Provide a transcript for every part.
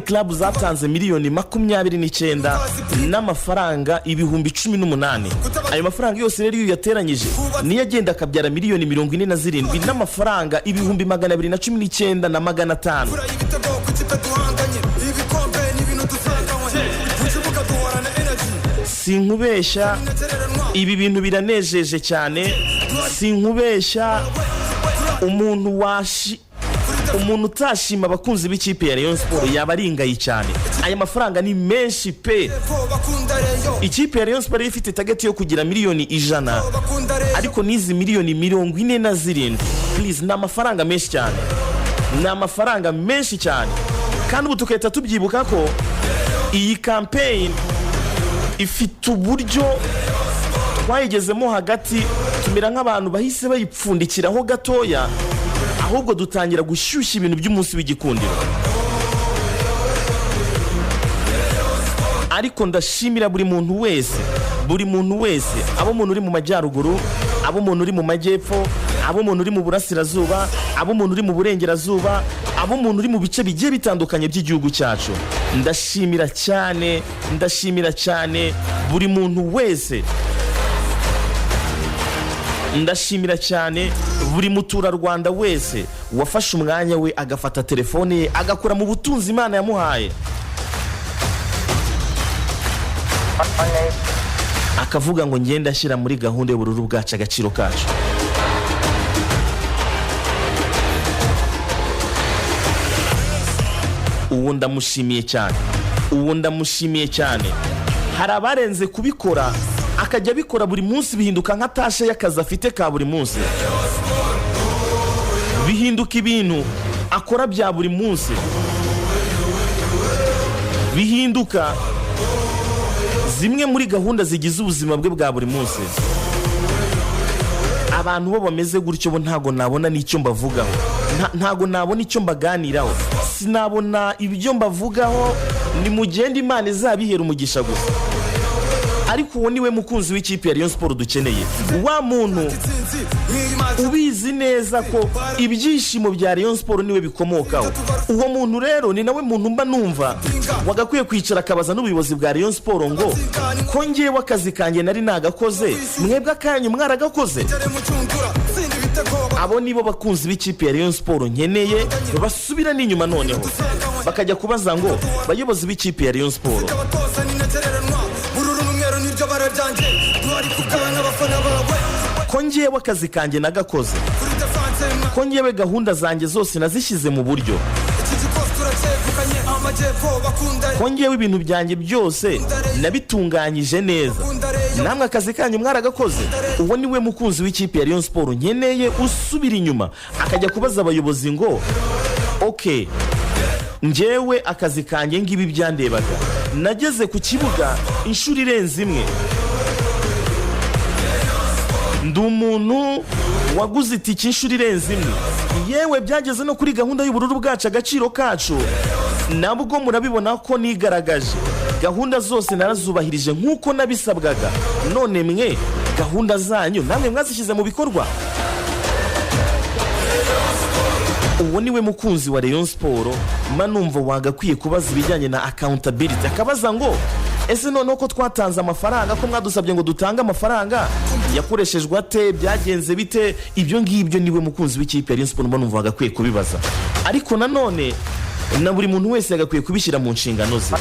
club zatanze 29 miliyoni n'amafaranga 18,000. Ayo mafaranga yose rero iyo uyateranyije niyo agenda akabyara 47 miliyoni n'amafaranga 219,500. Imvura y'ibitego ku kipe duhanganye, ibikombe n'ibintu dusanganywe mu kibuga, duhorana energy. Sinkubeshya, Ntagereranywa. ibi bintu biranejeje cyane. Sinkubeshya, umuntu washi umuntu utashima abakunzi b'ikipe ya Rayon Sport yaba aringaye cyane. Aya mafaranga ni menshi pe. Ko bakunda Rayon. Ikipe ya Rayon Sport yari ifite target yo kugira 100 miliyoni, Bakunda Rayon. ariko n'izi 47 miliyoni, please, ni amafaranga menshi cyane, ni amafaranga menshi cyane. Kandi ubu tugahita tubyibuka ko iyi campaign ifite uburyo twayigezemo hagati, tumera nk'abantu bahise bayipfundikiraho gatoya, ahubwo dutangira gushyushya ibintu by'umunsi w'igikundiro. Ariko ndashimira buri muntu wese, buri muntu wese, abo umuntu uri mu majyaruguru, abo umuntu uri mu majyepfo, abo umuntu uri mu burasirazuba, abo umuntu uri mu burengerazuba, abo umuntu uri mu bice bigiye bitandukanye by'igihugu cyacu. Ndashimira cyane, ndashimira cyane buri muntu wese, ndashimira cyane buri muturarwanda wese wafashe umwanya we, agafata telefone ye, agakora mu butunzi Imana yamuhaye, akavuga ngo ngende ashyira muri gahunda y'ubururu bwacu, agaciro kacu. Uwo ndamushimiye cyane, uwo ndamushimiye cyane. Hari abarenze kubikora, akajya abikora buri munsi, bihinduka nka tashe y'akazi afite ka buri munsi, bihinduka ibintu akora bya buri munsi, bihinduka zimwe muri gahunda zigize ubuzima bwe bwa buri munsi. Abantu bo bameze gutyo bo ntago nabona n'icyo mbavugaho. Ntago nabona icyo mbaganiraho, sinabona ibyo mbavugaho. Nimugende, Imana izabihera umugisha gusa. Ariko uwo niwe mukunzi w'ikipe ya Rayon Sport dukeneye, wa muntu Intsinzi nk'iyi match. ubizi neza ko ibyishimo bya Rayon Sport niwe bikomokaho. Uwo muntu rero ni nawe muntu mba numva wagakwiye kwicara akabaza n'ubuyobozi bwa Rayon Sport ngo: "Ko ngewe akazi kanjye nari nagakoze, mwebwe akanyu mwaragakoze?" Gere mu cyungura, tsinda ibitego. Abo nibo bakunzi b'ikipe ya Rayon Sport nkeneye, basubira n'inyuma noneho bakajya kubaza ngo: "Bayobozi b'ikipe ya Rayon Sport, Abatoza ni ntagereranywa, bururu n'umweru niryo bara ryanjye, duhari ku bwawe nk'abafana bawe. Ko ngewe akazi kanjye nagakoze, Kuri defense, ko ngewe gahunda zanjye zose nazishyize mu buryo, iki gikosi turacyegukanye, amajyepfo bakunda ko ngewe ibintu byanjye byose nabitunganyije neza, Bakunda Rayon. namwe akazi kanyu mwaragakoze?" Uwo niwe mukunzi w'ikipe ya Rayon Sport nkeneye, usubira inyuma akajya kubaza abayobozi ngo: "Ok, ngewe akazi kanjye ngibi byandebaga, nageze ku kibuga inshuro irenze imwe, ndi umuntu waguze itike inshuro irenze imwe, yewe byageze no kuri gahunda y'ubururu bwacu, agaciro kacu, nabwo murabibona ko nigaragaje, gahunda zose narazubahirije nk'uko nabisabwaga. None mwe gahunda zanyu namwe mwazishyize mu bikorwa?" Uwo niwe mukunzi wa Rayon Sport mba numva wagakwiye kubaza ibijyanye na accountability, akabaza ngo: "Ese noneho ko twatanze amafaranga, ko mwadusabye ngo dutange amafaranga, yakoreshejwe ate? Byagenze bite?" Ibyo ngibyo niwe mukunzi w'ikipe ya Rayon Sport mba numva wagakwiye kubibaza. Ariko nanone na buri muntu wese yagakwiye kubishyira mu nshingano ze.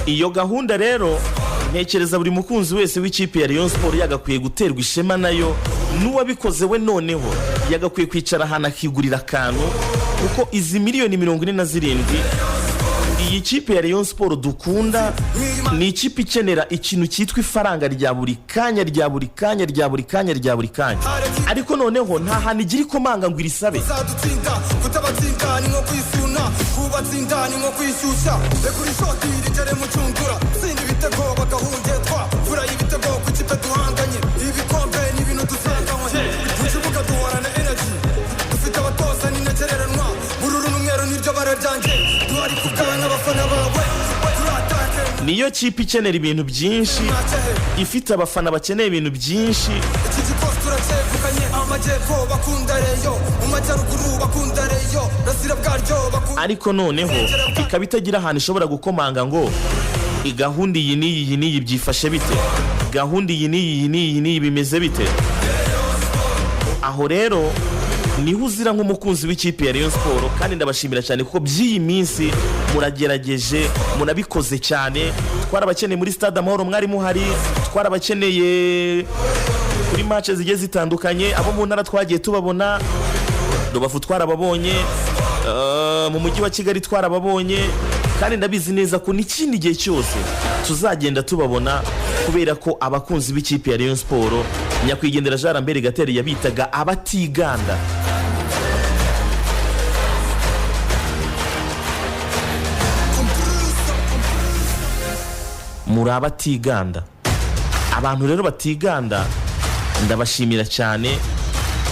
Iyo gahunda rero ntekereza buri mukunzi wese w'ikipe ya Rayon Sport yagakwiye guterwa ishema nayo, n'uwabikoze we noneho yagakwiye kwicara ahantu akigurira akantu, kuko izi 47 miliyoni, iyi kipe ya Rayon Sport dukunda ni ikipe ikenera ikintu cyitwa ifaranga rya buri kanya, rya buri kanya, rya buri kanya, rya buri kanya. Ariko noneho nta hantu igira ikomanga ngo irisabe. Zadutsinda, kutabatsinda ni nko kwisuna, kubatsinda ni nko kwishyushya. Reka ishoti rigere mu cyungura, tsinda ibitego bagahungetwa, fura ibitego ku kipe duhanganye. Ibikombe ni ibintu dusanganywe, mu kibuga duhorana energy, dufite abatoza n'integereranwa. Bururu n'umweru niryo bara ryanjye, duhari ku bwawe nk'abafana bawe, turatake. Niyo kipe ikenera ibintu byinshi, Mwakehe. ifite abafana bakeneye ibintu byinshi. Iki gikosi turacyegukanye. Amajyepfo bakunda Rayon, mu majyaruguru bakunda Rayon, rasira bwaryo bakunda. Ariko noneho ikaba itagira ahantu ishobora gukomanga ngo gahunda iyi n'iyi iyi n'iyi byifashe bite, gahunda iyi n'iyi iyi n'iyi n'iyi bimeze bite. Aho rero niho uzira nk'umukunzi w'ikipe ya Rayon Sport. Kandi ndabashimira cyane kuko by'iyi minsi muragerageje, murabikoze cyane. Twarabakeneye muri Stade Amahoro, mwari muhari. Twarabakeneye kuri match zigiye zitandukanye. Abo mu ntara twagiye tubabona, Rubavu twarababonye, mu mujyi wa Kigali twarababonye, kandi ndabizi neza ko n'ikindi gihe cyose tuzagenda tubabona, kubera ko abakunzi b'ikipe ya Rayon Sport, nyakwigendera Jean Lambert Gatera yabitaga abatiganda. Muri abatiganda. Abantu rero batiganda, ndabashimira cyane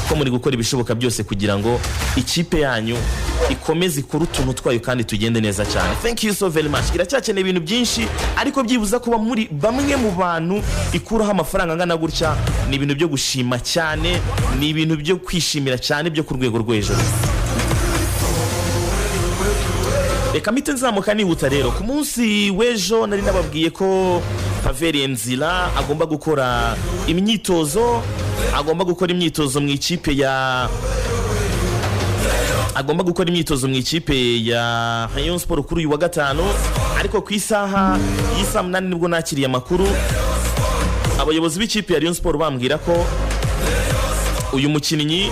ko muri gukora ibishoboka byose kugira ngo ikipe yanyu ikomeze ikore utuntu twayo kandi tugende neza cyane. Thank you so very much. Iracyakeneye ibintu byinshi, ariko byibuza kuba muri bamwe mu bantu ikuraho amafaranga angana gutya ni ibintu byo gushima cyane, ni ibintu byo kwishimira cyane byo ku rwego rwo hejuru. Reka mpite nzamuka nihuta rero. Ku munsi w'ejo nari nababwiye ko Pavelh Ndzila agomba gukora imyitozo, agomba gukora imyitozo mu ikipe ya agomba gukora imyitozo mu ikipe ya Rayon Sport kuri uyu wa gatanu. Ariko ku isaha y'isaa 8 nibwo nakiriye amakuru, abayobozi b'ikipe ya Rayon Sport bambwira ko uyu mukinnyi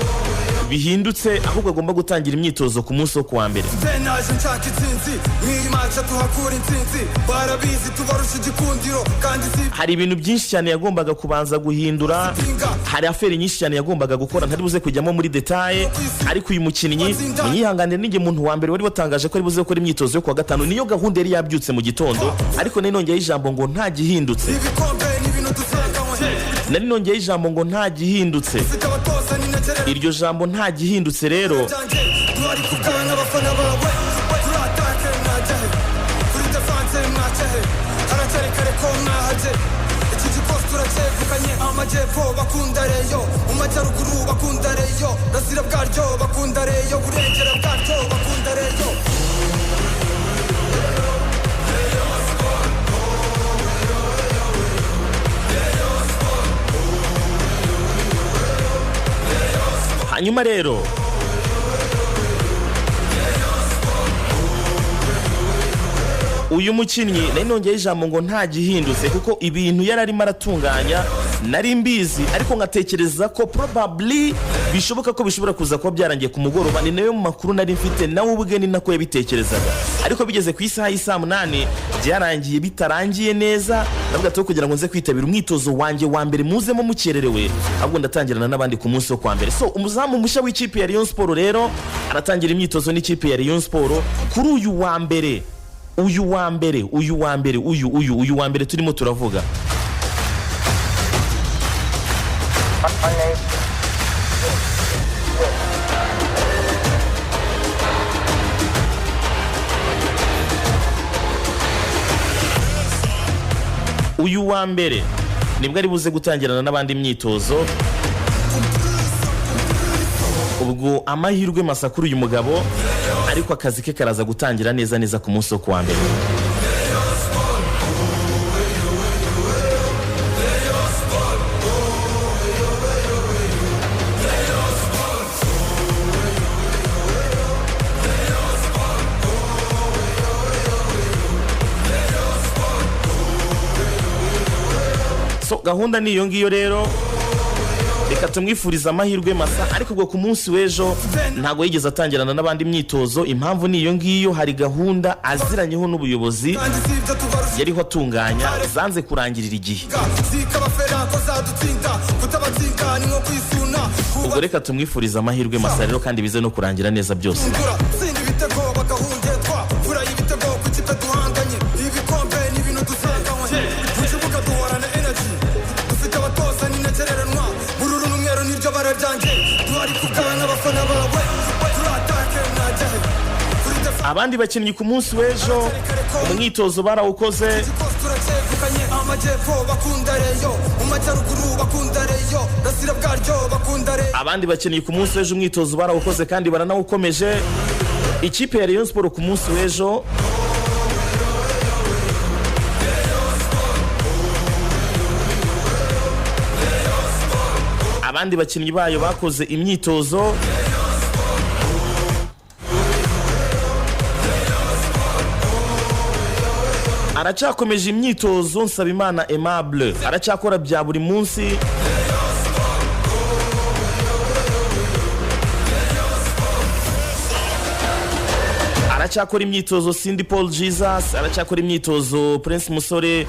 bihindutse, ahubwo agomba gutangira imyitozo ku munsi wo kuwa mbere. Mbe naje nshaka intsinzi, mw'iyi match tuhakura intsinzi, barabizi tubarusha igikundiro kandi si Hari ibintu byinshi cyane yagombaga kubanza guhindura, hari affaires nyinshi cyane yagombaga gukora, ntari buze kujyamo muri détails. Ariko uyu mukinnyi, munyihanganire, ninjye muntu wa mbere wari watangaje ko ari buze gukora imyitozo yo kuwa gatanu. Niyo gahunda yari yabyutse mu gitondo, ariko nari nongeyeho ijambo ngo nta gihindutse. Ibikombe ni ibintu dusanganywe. Nari nongeyeho ijambo ngo nta gihindutse. Dufite abatoza n'integererwa. Iryo jambo nta gihindutse rero, ryanjye, duhari ku bwawe nk'abafana bawe, turatake. Mwajya he kuri défense? Mwajya he? Haracyari kare ko mwahagera. Iki gikosi turacyegukanye. Amajyepfo bakunda Rayon, mu majyaruguru bakunda Rayon, rasira bwaryo bakunda Rayon, burengera bwaryo bakunda Rayon. Hanyuma rero uyu mukinnyi nari nongeyeho ijambo ngo nta gihindutse, kuko ibintu yari arimo aratunganya nari mbizi, ariko nkatekereza ko probably bishoboka ko bishobora kuza kuba byarangiye ku mugoroba. Ni nayo makuru nari mfite, nawe ubwe ni nako yabitekerezaga. Ariko bigeze ku isaha y'isaa 8 byarangiye bitarangiye neza. Ndavuga ati kugira ngo nze kwitabira umwitozo wanjye wa mbere muzemo mukererewe, ahubwo ndatangirana n'abandi ku munsi wo kwa mbere. So umuzamu mushya w'ikipe ya Rayon Sport rero aratangira imyitozo n'ikipe ya Rayon Sport kuri uyu wa mbere, uyu wa mbere, uyu wa mbere, uyu wa mbere turimo turavuga. Uyu wa mbere nibwo ari buze gutangirana n'abandi imyitozo. Ubwo amahirwe masa kuri uyu mugabo, ariko akazi ke karaza gutangira neza neza ku munsi wo kuwa mbere. So gahunda ni iyo ngiyo rero. Reka tumwifurize amahirwe masa. Ariko ubwo ku munsi w'ejo ntabwo yigeze atangirana n'abandi imyitozo. Impamvu ni iyo ngiyo, hari gahunda aziranyeho n'ubuyobozi Kandi si ibyo, tubarusha yariho atunganya, zanze kurangirira igihe. Zikabafera ko zadutsinda, kutabatsinda ni nko kwisuna. Ubwo reka tumwifurize amahirwe masa rero, kandi bize no kurangira neza byose. Tsinda ibitego bagahungetwa, mvura y'ibitego ku kipe duhanganye, ibikombe ni ibintu dusanganywe. Mu kibuga duhorana energy, dufite abatoza n'integereranwa, bururu n'umweru niryo bara ryanjye, duhari ku bwawe n'abafana bawe, turatake mwajya he kuri defense. Abandi bakinnyi ku munsi w'ejo umwitozo barawukoze. Igikosi turacyegukanye. Amajyepfo bakunda Rayon, mu majyaruguru bakunda Rayon, rasira bwaryo bakunda Rayon. Abandi bakinnyi ku munsi w'ejo umwitozo barawukoze kandi baranawukomeje. Ikipe ya Rayon Sport ku munsi w'ejo abandi bakinnyi bayo bakoze imyitozo. Aracyakomeje imyitozo Nsabimana Aimable, aracyakora bya buri munsi. Aracyakora imyitozo Cindy Paul Jesus, aracyakora imyitozo Prince Musore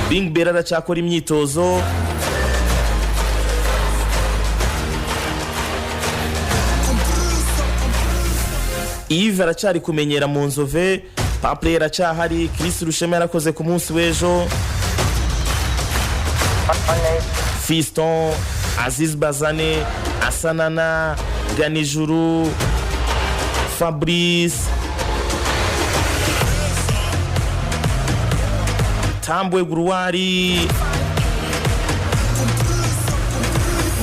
Bing Bera, aracyakora imyitozo. Yves aracyari kumenyera mu Nzove, Paple aracyahari, Chris Rushema yarakoze ku munsi w'ejo, Fiston Aziz Bazane, Asanana Ganijuru, Fabrice Tambwe, Guruwari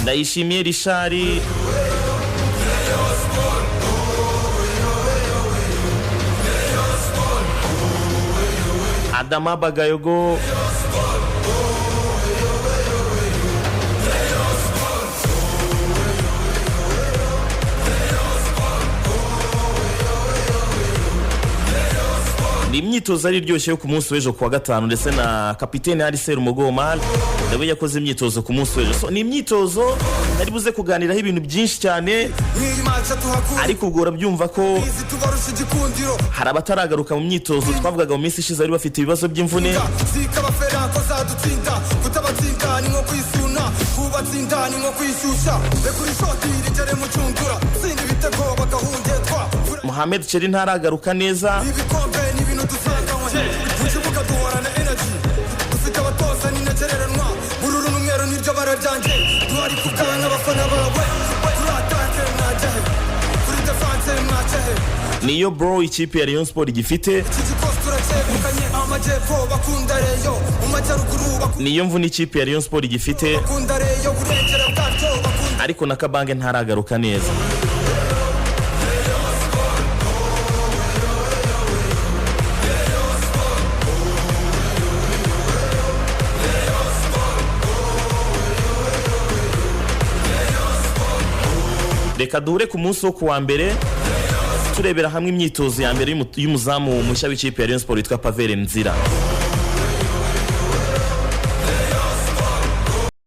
Ndayishimiye, Rishari. Adama Bagayogo, ni imyitozo ari iryoshye yo ku munsi w'ejo kuwa gatanu, ndetse na kapitene Hari Serumogo Omar nawe yakoze imyitozo ku munsi w'ejo. So, ni imyitozo nari buze kuganiraho ibintu byinshi cyane, Nk'iyi match tuhakura ariko ubwo urabyumva ko izi tubarusha igikundiro. hari abataragaruka mu myitozo twavugaga mu minsi ishize bari bafite ibibazo by'imvune. Zikabafera ko zadutsinda, kutabatsinda ni nko kwisuna, kubatsinda ni nko kwishyushya, rekura ishoti rigere mu cyungura, tsinda ibitego bagahungetwa. Mohamed Cheri ntaragaruka neza. Ibikombe ni ibintu dusanganywe. Mu kibuga duhorana energy, dufite abatoza n'integereranwa, bururu n'umweru niryo bara ryanjye, duhari ku bwawe n'abafana bawe, turatake mwajya he kuri defense mwajya he. Niyo bro ikipe ya Rayon Sport igifite. Iki gikosi turacyegukanye. Amajyepfo bakunda Rayon, mu majyaruguru Niyo mvune ikipe ya Rayon Sport igifite. bakunda Rayon, burengera bwaryo bakunda. Ariko na Kabange ntaragaruka neza. Reka duhure ku munsi wo kuwa mbere turebera hamwe imyitozo ya mbere y'umuzamu mushya w'ikipe ya Rayon Sport witwa Pavel Nzira.